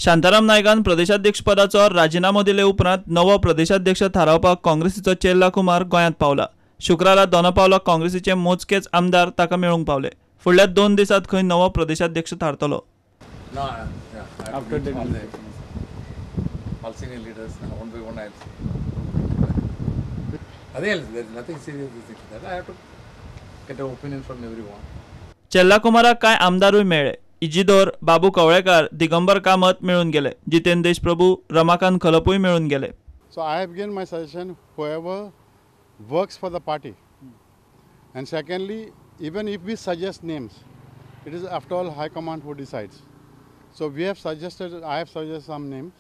शांताराम नायकान प्रदेशाध्यक्षपदाचो राजिनामो दिले उपरांत नवो प्रदेशाध्यक्ष थारावपाक काँग्रेसीचो चेल्ला कुमार गोंयांत पावला. शुक्रारा दोनापावला काँग्रेसीचे मोजकेच आमदार ताका मेळूंक पावले. फुडल्या 2 दिसांत खंय नवो प्रदेशाध्यक्ष थारतलो. चेल्ला कुमाराक कांय आमदारूय मेळ्ळे. इजिदोर, बाबू कवळेकार, दिगंबर कामत मेळून गेले. जितेंद्र देशप्रभू, रमाकांत खलपूय मेळून गेले. So I have given my suggestion, whoever works for the party. And secondly, even if we suggest names, it is after all High Command who decides. So we have suggested, I have suggested some names,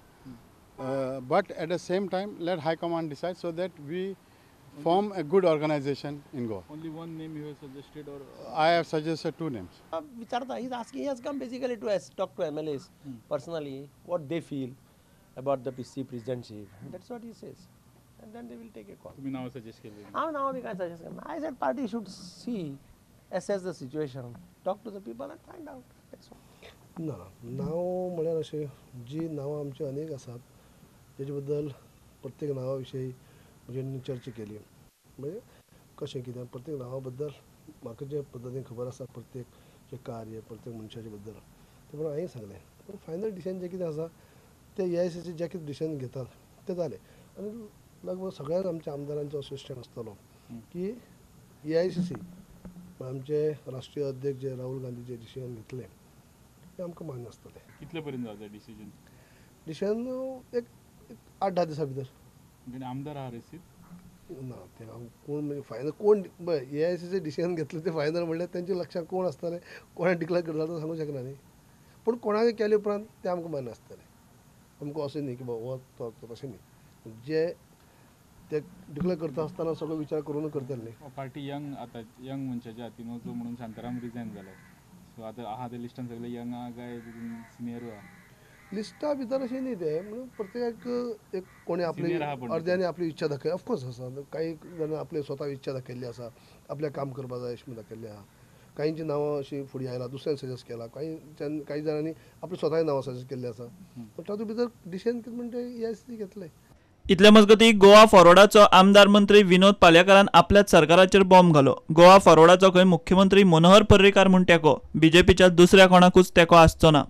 but at the same time, let High Command decide so that we form a good organization in Goa. Only one name you have suggested, or I have suggested 2 names. Vicharta, he is asking, he has come basically to talk to MLAs personally, what they feel about the PC presidency. That's what he says. And then they will take a call. तुम्ही नाव suggest केले? हांव नांव बी कांय suggest करना. I said party should see, assess the situation, talk to the people and find out. That's all. ना, नांव म्हळ्यार अशें जी नांवां आमची अनेक आसात तेजे बद्दल प्रत्येक नांवा विशयी म्हणजे चर्चा केली. म्हणजे कशें कितें प्रत्येक नांवा बद्दल म्हाका जे पद्दतीन खबर आसा, प्रत्येक जें कार्य प्रत्येक मनशाचे बद्दल तें म्हणून हांवें सांगलें. पूण फायनल डिसिजन जें कितें आसा तें AICC जें कितें डिसिजन घेतात तें जालें. आनी लगभग सगळ्याच आमच्या आमदारांचो असो स्टँड आसतलो की AICC आमचे राष्ट्रीय अध्यक्ष जे राहुल गांधी जे डिसिजन घेतले ते आमकां मान्य आसतलें. कितले पर्यंत जाता डिसिजन? डिसिजन एक 8-10 दिसां भितर. आमदार आहा रेसीत ना ते कोण म्हणजे फायनल कोण बरें AICC decision घेतलें तें फायनल म्हणल्यार तेंच्या लक्षांत कोण आसतलें, कोणें डिक्लेर करता तें सांगूंक शकना न्ही. पूण कोणाक केले उपरांत तें आमकां मान्य आसतलें. आमकां अशें न्ही की बाबा हो तो तशें न्ही, जे ते डिक्लेर करता आसतना सगळो विचार करून करतले न्ही. पार्टी यंग आतां यंग मनशाच्या हातीन वचूं म्हणून शांताराम रिजायन जालो. सो आतां आहा ते लिस्टान सगळे यंग आहा काय सिनियर आहा? लिस्टा भितर अशें न्ही तें, म्हणून प्रत्येकाक एक कोणी आपली अर्द्यांनी आपली इच्छा दाखय, ऑफकोर्स आसा. काही जाणां आपली स्वता इच्छा दाखयल्ली आसा, आपल्याक काम करपाक जाय अशें म्हूण दाखयल्लें आहा. काहींची नांवां अशीं फुडें आयला, दुसऱ्यान सजेस्ट केला, काही जाणांनी आपली स्वताय नांवां सजेस्ट केल्लीं आसा. पूण तातूंत भितर डिसिजन कितें म्हणटा AICC घेतलें. इतले मजगती गोवा फॉरवर्डाचो आमदार मंत्री विनोद पालयेकारान आपल्याच सरकाराचेर बॉम्ब घालो. गोवा फॉरवर्डाचो खंय मुख्यमंत्री मनोहर पर्रीकार म्हूण तेंको, बीजेपीच्या दुसऱ्या कोणाकूच तेंको आसचो ना.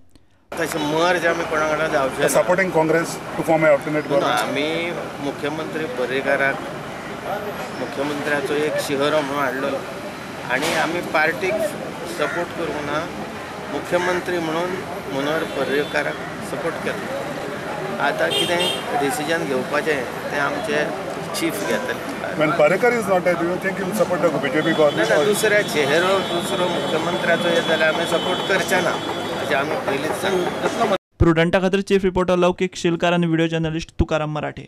तशें मर्ज आमी कोणा कडेन जावचें. Supporting Congress to form a alternate government. आमी मुख्यमंत्री पर्रीकाराक मुख्यमंत्र्याचो एक शिहरो म्हणून हाडलो आनी आमी पार्टीक सपोर्ट करूंक ना, मुख्यमंत्री म्हणून मनोहर पर्रीकाराक सपोर्ट केलो. आतां कितें डिसिजन घेवपाचें तें आमचे चीफ घेतले. When Parrikar is not there, do you think he will support the BJP government? ना, दुसऱ्या चेहरो दुसरो मुख्यमंत्र्याचो येत जाल्यार आमी सपोर्ट करचे ना अशें आमी पयलींच. प्रुडंटा खातीर चीफ रिपोर्टर लौकीक शिलकार आनी व्हिडिओ जर्नलिस्ट तुकाराम मराठे.